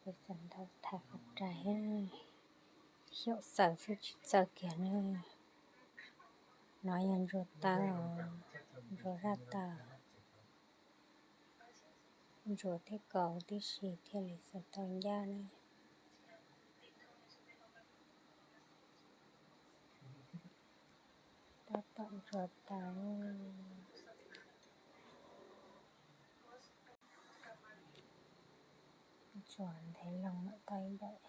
Xaws ntau tham qhov rais, xyaum xaws xwb tsis txawj kiag ne. No yog ntsuag taw, ntsuag zaj taw, ntsuag thiab kaus tib si thiaj li xaws tau ncaj ne. Tab tom ntsuag taw, ntsuag ntev loo mam tau ib daim.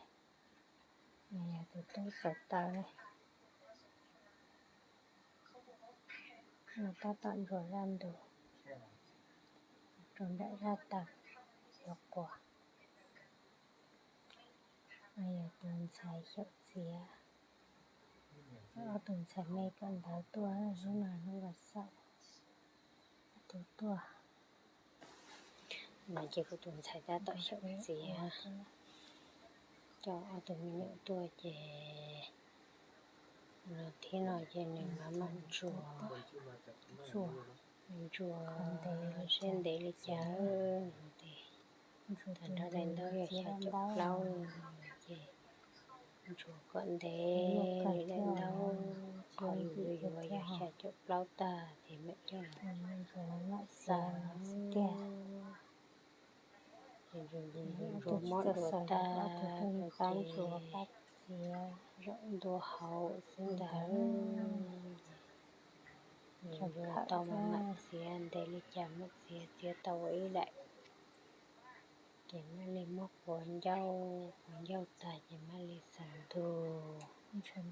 Yog tus tub xaws taw ne, no tab tom ntsuag zaj ntug rau nram zaj taw yuav quas. No yog tus ntxhais xyaum txiav, ob tug ntxhais me kawm ntawv tuaj, hnub no hnub vas xaum ob tug tuaj. No ces kuv tus ntxhais tab tom xyaum txiav, coj ob tug me nyuam tuaj ces no thiab no ces nws mam mam ntsuag, ntsuag seb ntev li cas. Tes tag nrho daim ntaub yog xya caum plaub, ces ntsuag kom ntev li daim ntaub, qhov yus yuav yuav yog xya caum plaub tag ces mam coj los xaws tiag. Ces ntsuag muab dua tag ces zaum ntua hauv xwb ntag. Ntsuag tau mam mam txiav, ntev li cas mam txiav, txiav tau ua ib daim ces mam li muab quav ncauj, quav ncauj tag ces mam li xaws ntug. Ntawd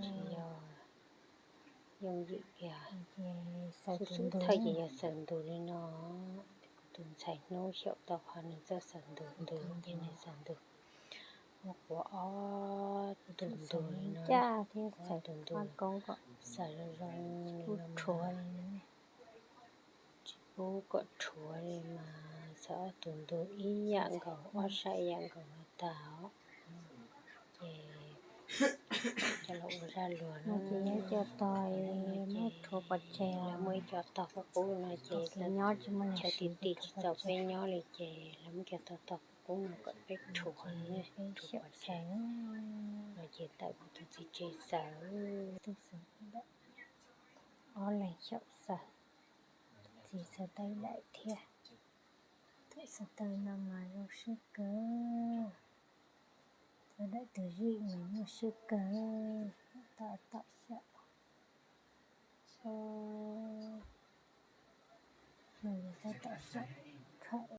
tsis yog yooj yim kiag, xub xub thawj ces yog xaws ntug li no. Kuv tus ntxhais hnub xyaum tau qhov nws txawj xaws ntug ntug ces nws xaws ntug, muab quav ob tug ntug li no, ob tug ntug xaws zoo zoo li no, tsis pub kom rhuav li mas xaws ob tug ntug ib yam nkaus, ob sab ib yam nkaus no tag os. Ces coj los ua zaj luag no ces yog ib co tog muab rhuav pov tseg, lawv muaj ib co tog qub qub no ces lawv chaw ti ti tsis txaus peb nyob li ces lawv muab cov tog tog qub qub no kom peb rhuav, rhuav pov tseg no ces tawm kuv tus txiv tsev xaws. Ob leeg xyaum xaws, tus txiv xaws tau ib daim thiab. Thaum xaws tau no mas zoo siab kawg, tau daim tus zij mas nyuaj siab kawg, tab tom xyaum, no yog tab tom xyaum khawm.